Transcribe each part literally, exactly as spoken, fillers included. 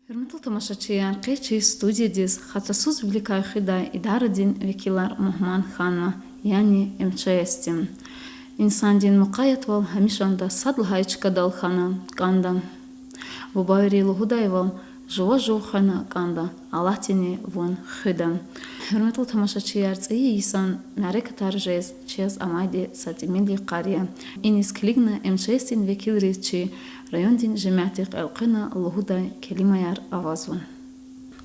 Гьуьрметлу тамашачияр, къе чи студиядиз Хатасуз Виликай хуьдай идарадин векилар мугьман хьанва, яни М Ч С-дин. Инсандин мукъаятвал гьамишанда сад лагьай чкадал хьана кӀанда. Бубайри лугьудайвал, жува жув хвена кӀанда, Аллагьдини вун хуьда. Гьуьрметлу тамашачияр, цӀийи йисан мярекатар жез чаз амайди са тӀимил йикъар я. Иниз килигна М Ч С-дин векилриз чи райондин жемятдихъ элкъвена лугьудай келимаяр авазва.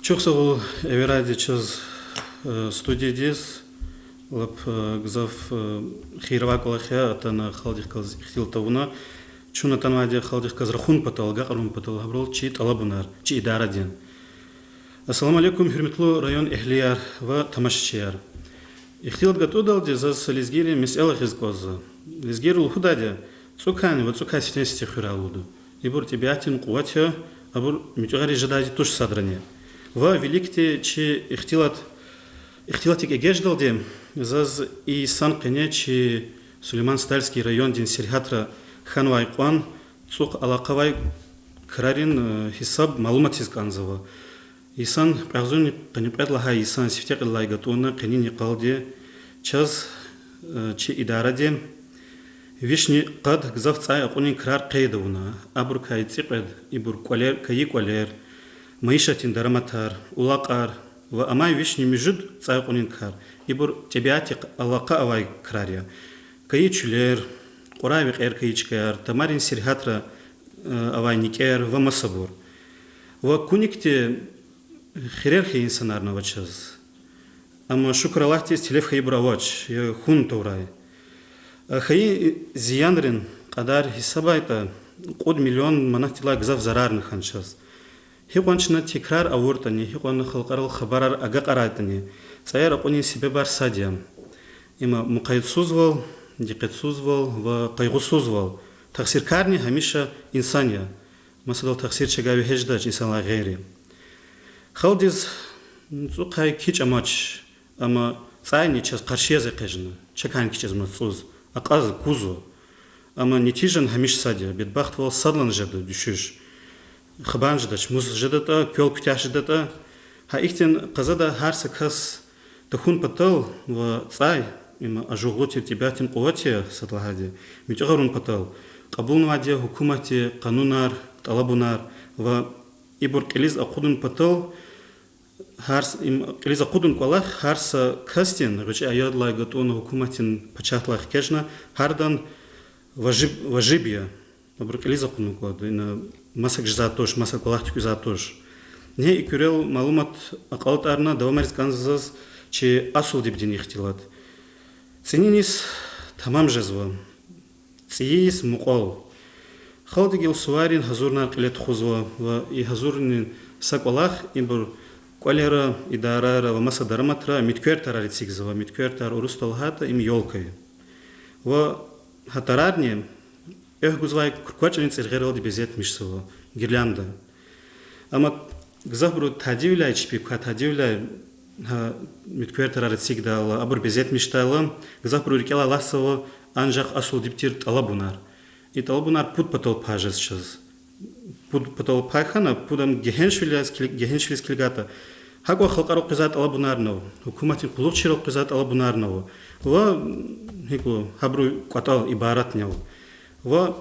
Чухсагъул эверайди чаз, э, студиядиз, лап, э, гзаф, э, хийир авай кӀвалах я атана халкьдихъ галаз ихтилат авуна. Чун атанвайди я халкьдихъ галаз рахун патал, агакьарун патал гьабурал чи тӀалабунар, чи идарадин. Ассаламу алейкум, гьуьрметлу район эгьлияр ва тамашачияр! Ихтилат гатӀудалди заз са лезгийрин месэла гъиз кӀанзава. Лезгийри лугьудайди я: цӀукайни ва цӀукай сифтени-сифте хуьрай лугьуда. Ибур тӀебиатдин къуват я, абур муьтӀуьгъариз жедайди туш садрани. Ва виликди чи ихтилат, ихтилатдик эгечӀдалди заз и йисан къене чи Сулейман-Стальский райондин сергьятра хьанвай кьван цӀукай алакъа авай крарин, э, гьисаб, малуматиз кӀанзава. Йисан кьве агъзурни къанни кьвед лагьай йисан сифте кьилелай гатӀунна къенин йикъалди чаз, э, чи идаради вишни къад гзаф цӀай акьунин крар къейд авуна. Абурукай цӀикьвед ибур кӀвалер, кайи кӀвалер, майишатдин дараматар, улакьар ва амай вишни муьжуьд цӀай акьунин кар. Ибур тӀебиатдихъ алакъа авай крар я. Кайи чуьлер, кьурай векьер, кайи чкаяр, тамарин сергьятра, э, авай никӀер ва масабур. Ва куьникди хирер хьайи инсанарни ава чаз. Амма шукур Аллагьдиз, телеф хьайибур авач, я хьун тавурай. Э, хьайи зиянрин кьадар гьисабайтӀа, кьуд миллион манатдилай гзаф зарарни хьана чаз. Гьикьван чна тикрар авуртӀани, гьикьван халкьарал хабарар агакьарайтӀани, цӀаяр акьунин себебар сад я. Им я мукъаятсузвал, дикъетсузвал ва къайгъусузвал. Тахсиркарни гьамиша инсан я. Масадал, тахсир чавай вегьез жедач инсанрилай гъейри. Халкьдиз цӀукай кичӀ амач, амма цӀайни чаз къарши яз экъечӀна, чакайни кичӀезмаз цӀуз, акьаз кузва. Амма нетижани гьамиша сад я, бедбахтвал, садлани жеда дуьшуьш. Хабарни жедач, мус жедатӀа, квел куьтягь жедатӀа. Гьа ихьтин къазада гьар са кас тахьун патал ва цӀай, им ажугълу тир тӀебиатдин къуват я, сад лагьайди, муьтӀуьгъарун патал, кьабулнавайди я гьукуматди къанунар, тӀалабунар ва ибур кьилиз акъудун патал, гьар с-, им кьилиз акъудун кӀвалах гьар са касдин, гъвечӀи аялдилай гатӀунна гьукуматдин пачагьдилай хкечӀна, гьардан важиб, важиб я. Абур кьилиз акъудун кӀанда, ина масакӀ жезвай туш, маса кӀвалах туькӀуьрзавай туш. Ни и куьрел малумат акьалтӀарна, давамариз кӀанзава заз чи асулдибдин ихтилат. ЦӀинин йис тамам жезва. ЦӀийи йис мукьвал. Халкьди гила суварин гьазурунар кьиле тухузва ва и гьазурунин са кӀвалах ибур кӀвалера, идарайра ва маса дараматра муьтквер тарар эцигзава. Муьтквер тар урусдал лагьайтӀа, им ёлка я. Ва гьа тарарни экв гузвай курквачӀрин цӀиргъералди безетмишзава, гирлянда. Амма гзафбуру тадивиляй, чпи квай тадивиляй, гьа муьтквер тарар эцигдайла, абур безетмишдайла, гзафбуру рикӀелай алатзава анжах асулдиб тир тӀалабунар. И тӀалабунар пуд патал пай жез чаз. Пуд патал пай хьана, пуд ам гегьеншвилиз килиг-, гегьеншвилиз килигайтӀа, гьакӀ халкьарал къвезвай тӀалабунарни ава, гьукуматдин къуллугъчийрал къвезвай тӀалабунарни ава. Ва гьикӀ гьабуру кӀватӀал ибаратни ава. Ва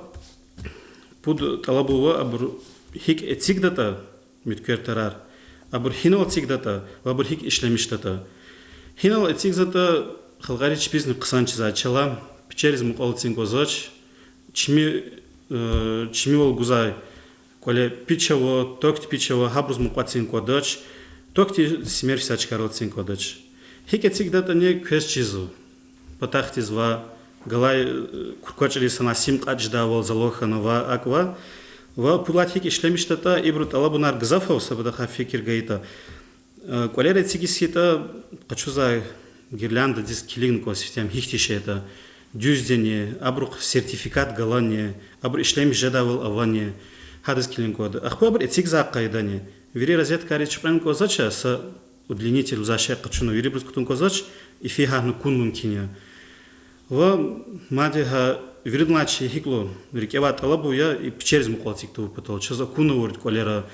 пуд тӀалаб ава, абур гьикӀ эцигдатӀа муьтквер тарар, абур гьинал эцигдатӀа ва абур гьикӀ ишлемишдатӀа. Гьинал эцигзатӀа, халкьари чпизни хъсан чизвай чалай, пичериз мукьвал эцигун кӀанзавач, чими, э, чимивал гузвай кӀвале пич ава, токди пич ава, гьабуруз мукьва эцигун кӀандач, токди симер физвай чкайрал эцигун кӀандач. ГьикӀ эцигдатӀани квез чизва. Патахъдиз ва галай, э, курквачӀриз санал сим кьатӀ жедайвал залог хьана ва акӀ ва, ва пуд лагьайди гьикӀ ишлемишдатӀа, ибуру тӀалабунар гзаф ава, са патахъай фикир гайитӀа. Э, кӀвалера эцигиз хьайитӀа, къачузвай гирляндадиз килигна кӀанзава сифте ам гьихьтин шей ятӀа, дуьздани, абурухъ сертификат галани, абуру ишлемиш жедайвал авани, гьадаз килигна кӀанда. Ахпа абур эцигзавай къайдани. Вири розеткайриз чуькьвена кӀанзавач, са удлинитель лугьузвай шей къачуна вирибуруз кутун кӀанзавач, ифи гьахьна кун мумкин я. Ва мад гьа виридалайни чи гьикӀ лугьун, рикӀевай тӀалаб я и пичериз мукьвал эцигун патал, чаз акунвайди кӀвалера,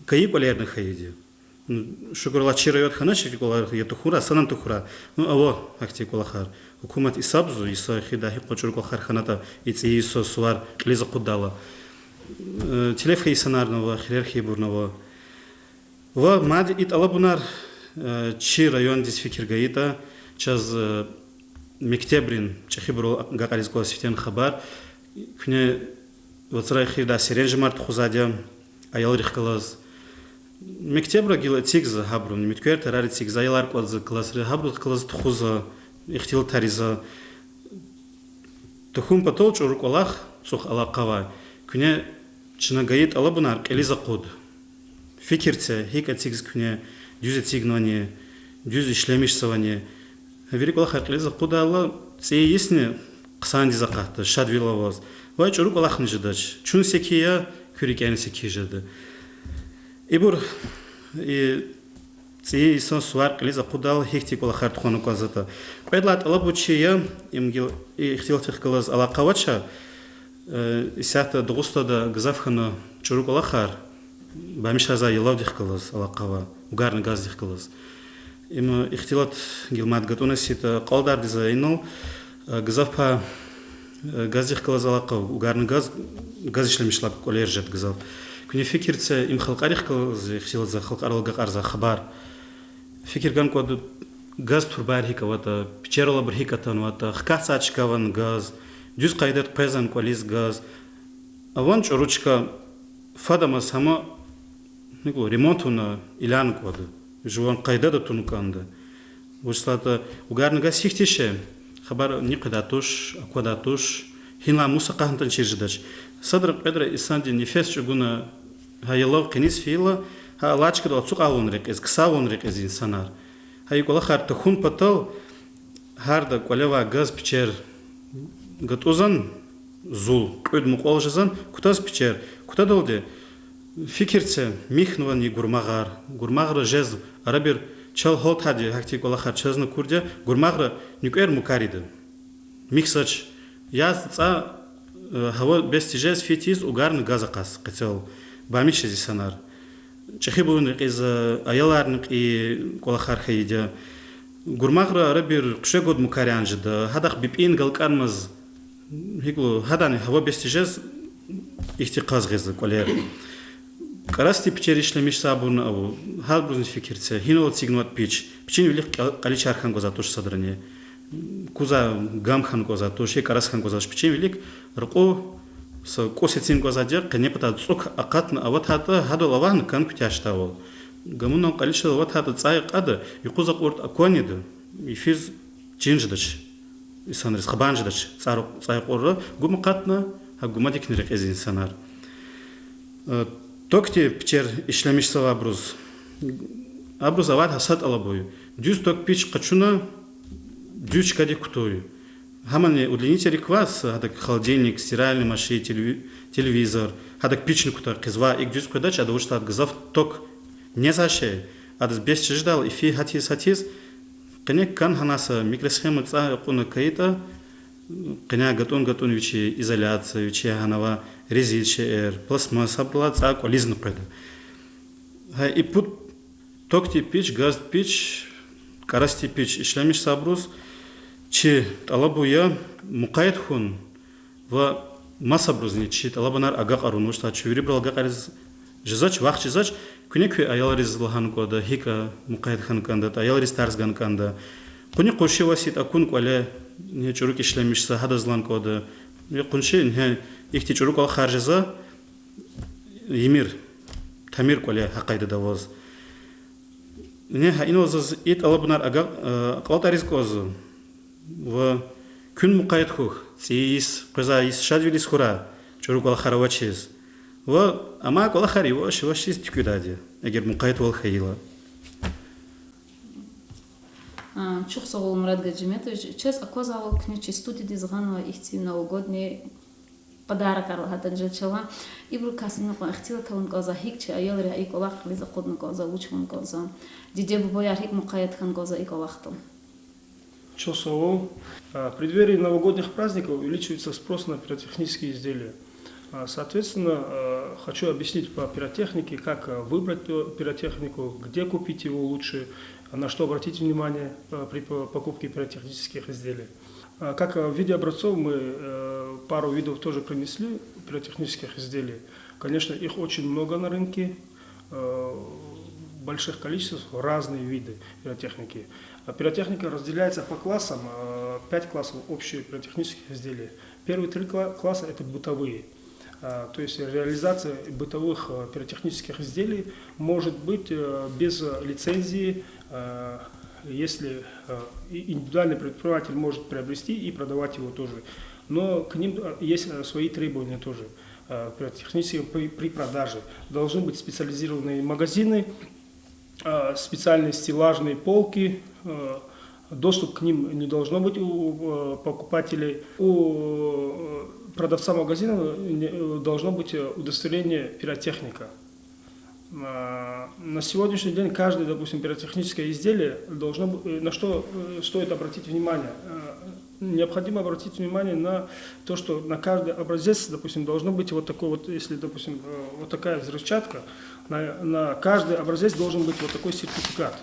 кайи кӀвалерни хьайиди. Ну, шукур Аллагь, чи районда хьанач ихьтин кӀвалер, я тухурай, санани тухурай. Ну, ава гьахьтин кӀвалахар. Гьукумат гьисабзава, йиса эхирдай гьикьван чӀуру кӀвалахар хьанатӀа, и цӀийи йисан сувар кьилиз акъуддайла. Э, телеф хьайи инсанарни ава, хирер хьайибурни ава. Ва мад и тӀалабунар, э, чи райондиз фикир гайитӀа, чаз, э, мектебрин чӀехибурал агакьариз кӀанзава сифтени хабар. Куьне вацран эхирдай серенжемар тухузвайди я аялрихъ галаз. Мектебра гила эцигзава гьабурун, муькуьвер тарар эцигзава, аялар кӀватӀзава классра, гьабурухъ галаз тухузва, ихтилатар ийизва. Тахьун патал чӀуру кӀвалах, цӀух алакъа авай, куьне чна гайи тӀалабунар кьилиз акъуд. Фикир це, гьикӀ эцигиз куьне, дуьз эцигнавани, дуьз ишлемишзавани. Гьа вири кӀвалахар кьилиз акъудайла, цӀийи йисни хъсандиз акъатда, шадвиле аваз. Ва чӀуру кӀвалахни жедач. Чун секин я, куь рикӀени секин жеда. Ибур, и цӀийи йисан сувар кьилиз акъудайла гьихьтин кӀвалахар тухвана кӀанзаватӀа. Кьвед лагьай тӀалаб вуч я, им гила, и ихтилатдихъ галаз алакъа авач, э, исятда Дагъустанда гзаф хьана чӀуру кӀвалахар, бамишзавай ялавдихъ галаз алакъа ава, угарный газдихъ галаз. Им ихтилат гила мад гатӀуназ ситӀа кьалдардиза инал, э, гзаф пай, э, газдихъ галаз алакъа ава, угарный газ, газ ишлемишзавай кӀвалер жеда гзаф. Куьне фикир це, им халкьарихъ галаз ихтилатзава, халкьарал агакьарзавай хабар. Фикир гана кӀанда, газ турбаяр гьикӀ аватӀа, пичерал абур гьикӀ атанватӀа, хкатзавай чка авани газ, дуьз къайдада хъвезвани кӀвализ газ. Авани чӀуру чка, фадамаз гьама, гьикӀ лугьун, ремонт авуна илягъна кӀанда, жуван къайдада туна кӀанда. Вучиз лагьайтӀа угарный газ гьихьтин шей, хабар ни къведай туш, аквадай туш, гьинлай мус акъатнатӀани чир жедач. Садра-кьведра инсандин нефес чӀугуна, гьа ялав къенез фейила, гьа алай чкадал ацукьайвални рекьиз, ксайвални рекьиз инсанар. Гьа и кӀвалахар тахьун патал, гьарда кӀвале авай газ, пичер гатӀунзани, зул кьуьд мукьвал жезвани, кутаз пичер. Кутадалди фикир це, михьнавани гурмагъар. Гурмагъра жез, арабир чал гьалтайди, гьахьтин кӀвалахар чазни акурди я, гурмагъра нуькӀвер мукар ийида. Михьзавач. Яз, цӀа, э, гьава бес тежез, фи тийиз угарный газ акъаз къецел, бамиш жез инсанар. ЧӀехибурун рекьизва, аяларни кьейи кӀвалахар хьайиди я. Гурмагъра арабир къушегвад мукар яна жеда, гьадахъ бипӀин галкӀанмаз, гьикӀ лугьун, гьадани гьава бес тежез, ихьтин къаз гъизва кӀвалер. КӀарасдин пичер ишлемишзавайбурни ава, гьабурузни фикир це, гьинал эцигнаватӀа пич, пичин вилик кьа-, кьаличар хьана кӀанзавай туш садрани. Кузай гам хьана кӀанзавай туш, я кӀарас хьана кӀанзавай туш, пичин вилик ракьу са кӀус эцигна кӀанзавайди я, къенепатай цӀук акъатна аватайтӀа, гьадал авагьна кана куьтягь жедайвал. Гамунал кьаличадал аватайтӀа цӀай акьада, юкъуз акьуртӀа акванида, йифиз чин жедач. Инсанриз хабарни жедач, цӀай, цӀай акьурла, гум акъатна, гьа гумадикни рекьизва инсанар. Э, токдин пичер ишлемишзавайбуруз, абуруз авайди гьа са тӀалабуй. Дуьз ток пич къачуна, дуьз чкадик кутуй. Гьамани удлинитель кваз, гьадак холодильник, стиральный машин, телеви-, телевизор, гьадак пични кутаз хъийизва, икӀ дуьз къведач, ада вуч лагьайтӀа гзаф ток незвай шей, адаз бес тежедайла йифиз, гьатиз, гьатиз, къене кӀан гьана са микросхема цӀай акьуна кайитӀа, къеняй гатӀун-гатӀун вичи изоляция, вичи гьанава резин шейэр, пластмасс, гьабурулай цӀай кӀвализни къведа. Гьа и пуд токдин пич, газдин пич, кӀарасдин пич ишлемишзавайбуруз чи тӀалабун я мукъаят хьун ва масабурузни чи тӀалабунар агакьарун, вучиз лагьайтӀа чун вирибурал агакьариз жезвач, вахт жезвач, куьне куь аялриз лагьана кӀанда, гьикӀ мукъаят хьана кӀандатӀа, аялриз тарс гана кӀанда. Къуни къунши ваз ятӀа акун кӀвале, ни чӀуру ишлемишзава, гьадаз лагьана кӀанда. Ни къунши, ни ихьтин чӀуру кӀвалахар жезва, ийимир, тамир кӀвале гьа къайдада аваз. Ни гьа инал заз и тӀалабунар ага-, э, акьалтӀариз кӀанзава. Ва куьн мукъаят хьухь, цӀийи йис, къвезвай йис шадвилиз хьурай, чӀуру кӀвалахар авачиз. Ва амай кӀвалахар яваш-явашиз туькӀуьдайди я, эгер мукъаятвал хьайила. А, чухсагъул, Мурад Гаджиметович, чаз аквазвайвал, куьне чи студиядиз гъанва ихьтин новогодний подарокар лагьайтӀа, жезвайвал. Ибурукай санал кьван ихтилат авун кӀанзава, гьикӀ чи аялри и кӀвалах кьилиз акъудна кӀанзава, вуч авун кӀанзава, диде-бубаяр гьикӀ мукъаят хьана кӀанзава и кӀвалахда. Чухсагъул. А, в преддверии новогодних праздников увеличивается спрос на пиротехнические изделия. А, Соответственно, э, хочу объяснить по пиротехнике, как э, выбрать э, пиротехнику, где купить его лучше, а на что обратить внимание э, при по- покупке пиротехнических изделий. А, Как э, в виде образцов мы э, пару видов тоже принесли пиротехнических изделий. Конечно, их очень много на рынке, э, в больших количествах разные виды пиротехники. А Пиротехника разделяется по классам, э, пять классов общих пиротехнических изделий. Первые три кла- класса — это бытовые. А, То есть реализация бытовых э, пиротехнических изделий может быть э, без лицензии, э, если э, и- индивидуальный предприниматель может приобрести и продавать его тоже. Но к ним э, есть э, свои требования тоже. Э, Пиротехнические при, при продаже должны быть специализированные магазины, э, специальные стеллажные полки, э, доступ к ним не должно быть у э, покупателей. У э, продавца магазина э, не- э, должно быть э, удостоверение пиротехника. А, На сегодняшний день каждое, допустим, пиротехническое изделие должно бу- э, на что э, стоит обратить внимание? Э, Необходимо обратить внимание на то, что на каждый образец, допустим, должно быть вот такой вот, если, допустим, э, вот такая взрывчатка, на, на каждый образец должен быть вот такой сертификат.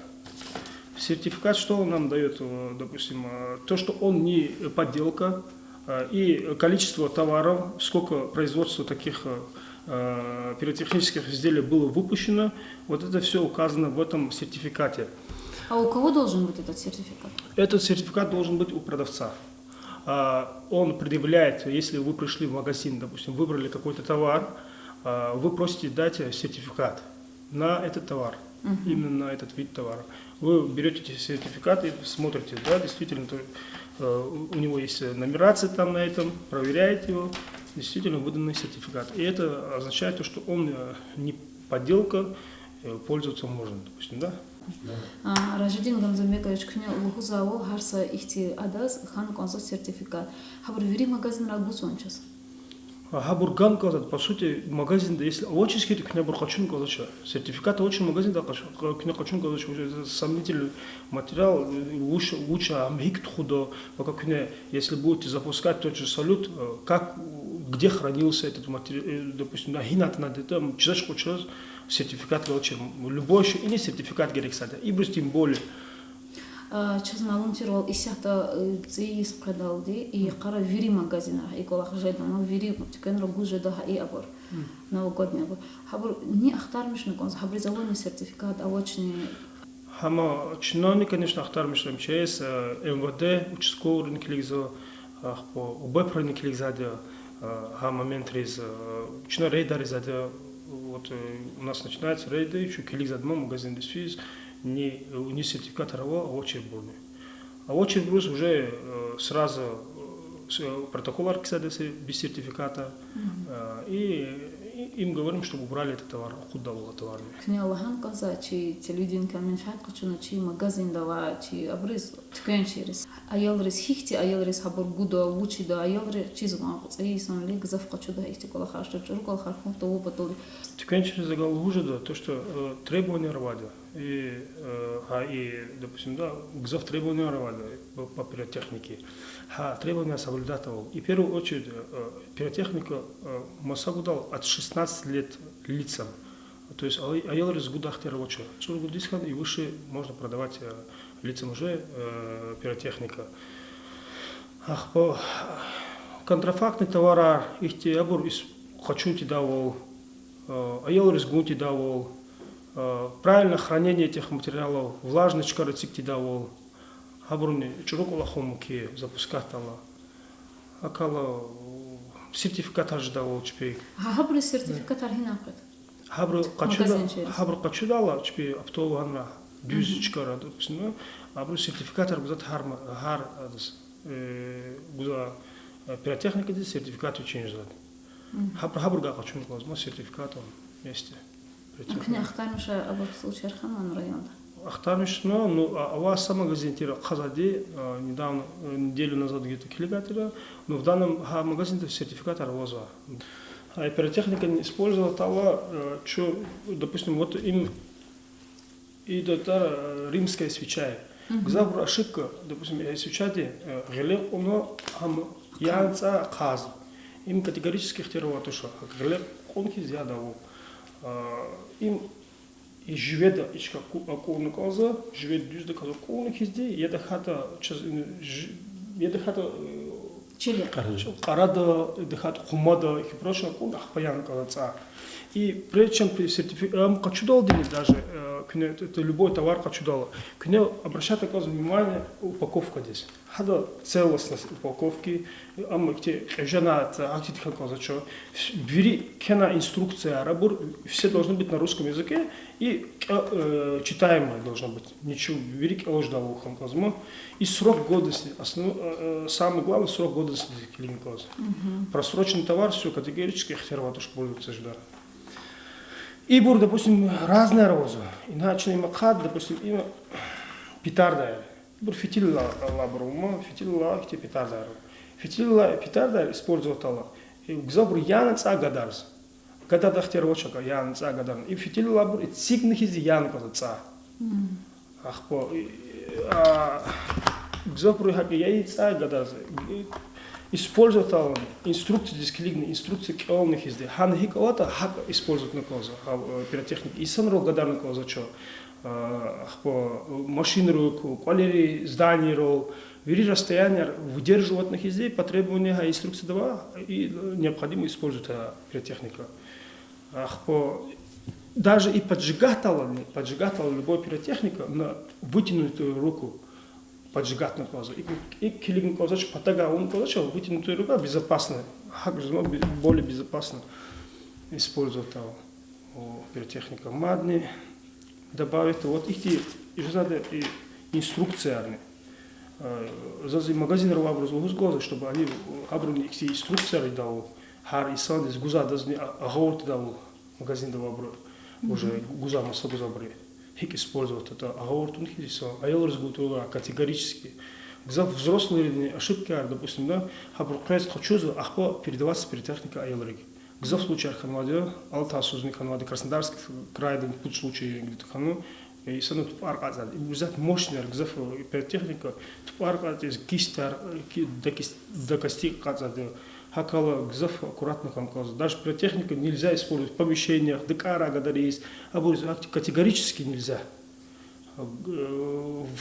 Сертификат что он нам дает? Э, Допустим, э, то, что он не подделка, э, и количество товаров, сколько производства таких э, э, пиротехнических изделий было выпущено, вот это все указано в этом сертификате. А у кого должен быть этот сертификат? Этот сертификат должен быть у продавца. А, Он предъявляет, если вы пришли в магазин, допустим, выбрали какой-то товар, а, вы просите дать э, сертификат на этот товар, именно на этот вид товара. Вы берете эти сертификаты, смотрите, да, действительно, то, э, у у него есть э, нумерация там на этом, проверяете его, действительно выданный сертификат. И это означает то, что он э, не подделка, э, пользоваться можно, допустим, да? А, Ражидин Гамзанбекович, куьне лугьузвайвал, гьар са ихьтин адаз хьана кӀанзава сертификат. Гьабур вири магазинра гузвани чаз? А, Гьабур гана кӀанзавайди, по сути, магазинда, если авачиз хьайитӀа, куьне абур къачуна кӀанзавач. Сертификат авачиз магазинда къач- куьне къачуна кӀанзавач, уже это сомнительный материал, э, вуч, вуч, а, ам гьикӀ тухуда, пока куьне, если будете запускать тот же салют, э, как, где хранился этот материал, э, допустим, да, гьинатӀа, там, чизвач кьван чаз, сертификат галачир. Любой шейиниз сертификат герек сад я. Ибуруз тем более. А, Чаз малум тирвал, исятда э, цӀийи йис къведалди и йикъара вири магазинра и кӀвалах жеда, ма вири туьквенра гуз жеда гьа и абур. Новогодний абур. Гьабур ни ахтармишна кӀанзава, гьабуруз авани сертификат, авачни? Гьама чнани, конечно, ахтармишна МЧС, э, МВД, участковыйрини килигзава, ахпа УБЭПрини килигзавайди я, э, гьа моментриз, э, чна рейдер ийизвайди я, вот, э, у нас начинаются рейды, чун килигзавайди я магазиндиз физ, ни, э, ни сертификатар ава авачирбурни. Авачирбуруз уже э, сразу э, с- э, протоколар ксадаси без сертификата. Э, И, и им говорим, чтобы убрали этот товар, акъуддайвал товарни. Куьне лагьана кӀанзава, чи телевидениедикай менфят къачуна, чи магазинда ва чи абуруз, туьквенчийриз. Аялриз, гьихьтин аялриз гьабур гуда, вучда, аялри чизван, цӀийи йисалай гзаф къачуда ихьтин кӀвалахар, чӀуру кӀвалахар хьун тавур патал. Туьквенчийриз галаз лугьуз жеда то, что э, требованияр авайди я. И, э, гьа, и, допустим, да, гзаф требованияр авайди я по, по пиротехнике. Гьа требования соблюдатьдайвал. И в первую очередь э, пиротехника э, маса гудайвал от шестнадцати лет лицам. То есть ай- аялриз гуда ихтияр авач. ЦӀуругуд йис хьана и выше можно продавать э, лицам уже э, пиротехника. Ахпа контрафактный товарар, ихьтин абур къачун тийидайвал, э, аялриз гун тийидайвал, э, правильное хранение этих материалов, влажный чкайра эциг тийидайвал, гьабуруни чӀуру кӀвалахун мумкин я запускатьдайла. ГьакӀ хьайила сертификатар жедайвал чпи. Гьа, гьабуруз сертификатар гьинай къведа? Гьабуру къачуда-, гьабуру къачудайла чпи оптовый гьанра, дуьз чкайра, допустим, абуру сертификатар гузвайди гьар ма-, гьар адаз, э, гузвай э, пиротехникадиз сертификат вичин жезвайди. Гьабуру, гьабуругай къачун кӀанзава сертификат вместе. Куьне ахтармиш авай абур случаяр хьанвани районда? Ахтармишна, ну, а- авай са магазин тир ахъайзавайди, а, недавно, э, неделю назад где-то килигайтӀа, но в данном гьа магазинда сертификатар авазва. А пиротехникани использовать авуртӀа, э, чу, допустим, вот им идатӀа, э, римская свеча я. Гзафбуру ошибка, допустим, э, свечади э, гъиле кьуна, ам ян цӀай хъаз. Им категорически ихтияр авай туш, гъиле кьун хьиз яд авур. А, им и живеда и чка ку-, акьурна кӀанзава, живеда дуьздаказ акьурна хьизди, я тахьайтӀа чаз, м, ж-, я тахьайтӀа, э, Чили. Кьарада, я тахьайтӀа хъумада, и прочее акьурна, ахпа яна кӀанзава цӀай. И прежде чем при-, сертифи-, ам къачудалдини даже, э, куьне, это любой товар къачудайла, куьне обращать кӀанзава внимание упаковкадиз. Гьада целостность упаковки, амма ихьтин кьежена, гьахьтинди хьана кӀанзавач. Вс-, вири кхьена инструкцияяр абур, все должны быть на русском языке и кӀ-, э, читаемое должно быть. Ничего, вири кӀелаждайвал хьана кӀанзава. И срок годности, основ-, э, э, самое главное, срок годности килигна кӀанзава. Просроченный товар, всё, категорически ихтияр авай туш пользоваться жедай. Ибур, допустим, разныяр авазва. Инал чна им ахъайда, допустим, им петардаяр. Ибур фитилдилай алайбур ама, фитилдилай ихьтин петардаяр. Фитилдилай петардаяр использовать авурла, э, гзафбур яна цӀай гадарзава. Гадардай ихтияр авач, яна цӀай гадарна. И фитилдилайбур эцигна хьиз яна кӀанзава цӀай. Ахпа, и, а, гзафбуру гьакӀ я и цӀай гадарзава. Использовать авурла инструкциядиз килигна, инструкция кӀелна хьизди. Гьана гьикӀ аватӀа, гьакӀ использовать авуна кӀанзава, гьа, э, пиротехника. Инсанрал гадарна кӀанзавач, а, ахпа, э, машинрик, кӀвалери, зданийрал, вири расстоянияр выдерживать авуна хьизди, по требованию гьа инструкцияда ава, и, э, необходимо использовать гьа пиротехника. Ахпа даже и поджигать авурла, поджигать авурла любой пиротехника на вытянутую руку поджигать авуна кӀанзава. И, и килигна кӀанзавач, патагай авуна кӀанзавач, вытянутая рука безопасна. ГьакӀ жезва, бе-, более безопасно использовать авун пиротехника. Мадни добавить, вот ихьтин жезвайди и инструкциярни. Э, заз и магазинра авайбуруз лугьуз кӀанзава, чтобы они, э, абуруни ихьтин инструкцияр ийидайвал, гьар инсандиз, гузвайдазни а-, агъавурдайвал, магазинда авайбуру, уже гузвай, маса гузвайбуру, гьикӀ использовать авуртӀа агъавурда тун хьиз инсан, аялриз гуз тур категорически. Гзаф взрослыйрини ошибкаяр, допустим, да, гьабур къвез къачузва, ахпа передавать пиротехника аялриз. Гзаф случаяр хьанвайди я, алатай йисузни хьанвайди, Краснодарский крайдани пуд случай где-то хьана, э, инсанар тупӀар кьатӀзавайди. И гзаф мощныйяр, гзаф, э, пиротехника, тупӀар кьатӀиз, кистяр, э, ки-, до кис-, до кости кьатӀзавайди. ГьакӀ хьайила гзаф аккуратно хьана кӀанзава. Даже пиротехника нельзя использовать в помещениях, дакӀаррай гадариз, абуруз категорически нельзя. Э,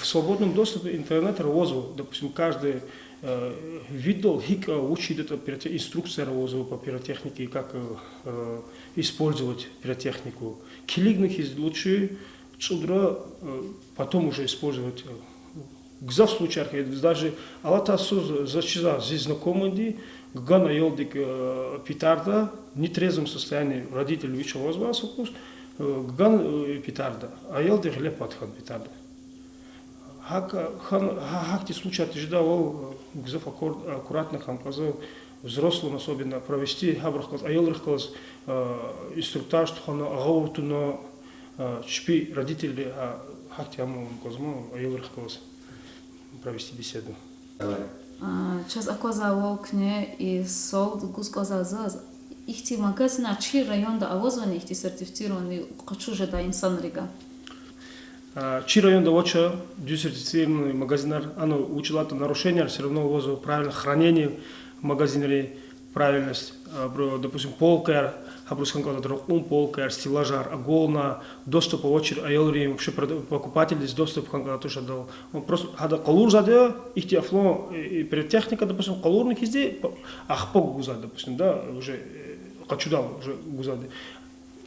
в свободном доступе интернетра авазва, допустим, каждый, э, виддал гьикӀ, э, вуч ийидатӀа пироте-, инструкцияр авазва по пиротехнике, как, э, э, использовать пиротехнику. Килигна хьиз лучше, цӀудра, э, потом уже использовать, э, гзаф случаяр хьайиди, даже алатай йисуз заз чизвай зи знакомыйди, гана аялдик, э, петарда, в нетрезвом состоянии, родители вич авазвай са кӀус, э, гана, э, петарда, аялди гъиле пад хьана петарда. ГьакӀ хьана, гьа-, гьахьтин случаяр тежедайвал, э, гзаф аккур-, аккуратно хьана кӀанзава, взрослым особенно провести, гьабурухъ галаз, аялрихъ галаз, э, инструктаж тухвана, агъавурда туна, э, чпи родительри, э, гьахьтин амукьна кӀанзава аялрихъ галаз провести беседу. А, чаз аквазвайвал, куьне и суал гуз кӀанзава заз, ихьтин магазинар чи районда авазвани, ихьтин сертифицированный къачуз жедай инсанриз? А, чи районда авач дуьз сертифицированный магазинар, ана вучиз лагьайтӀа нарушенияр всё равно авазва, правильно хранение магазинрин, правильность, а, бу-, допустим, полкаяр, гьабуруз хьана кӀанзавайди ракьун полкаяр, стеллажар, агална доступ авачир аялрин, вообще прод-, покупательдиз доступ хьана кӀанзавайди туш адал. Он просто гьада къалурзавайди я ихьтин афлан, э, э, пиротехника, допустим, къалурна хьизди, п-, ахпа гузвайди, допустим, да, уже, э, къачудайла уже гузвайди.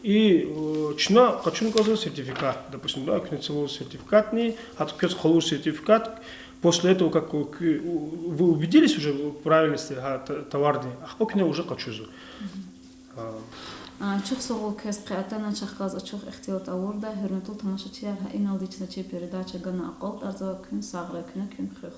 И, э, чна къачун кӀанзава сертификат, допустим, да, куьне це лугьуз сертификатни, гьатта квез къалур сертификат, после этого, как вы, вы убедились уже в правильности, гьа, т-, товарни, ахпа куьне уже къачузва. А, чухсагъул квез, къе атана чахъ галаз ачух ихтилат авурда. Гьуьрметлу тамашачияр, гьа иналди чна чи передача гана акьалтӀарзава. Куьн сагърай, куьне куьн хуьх.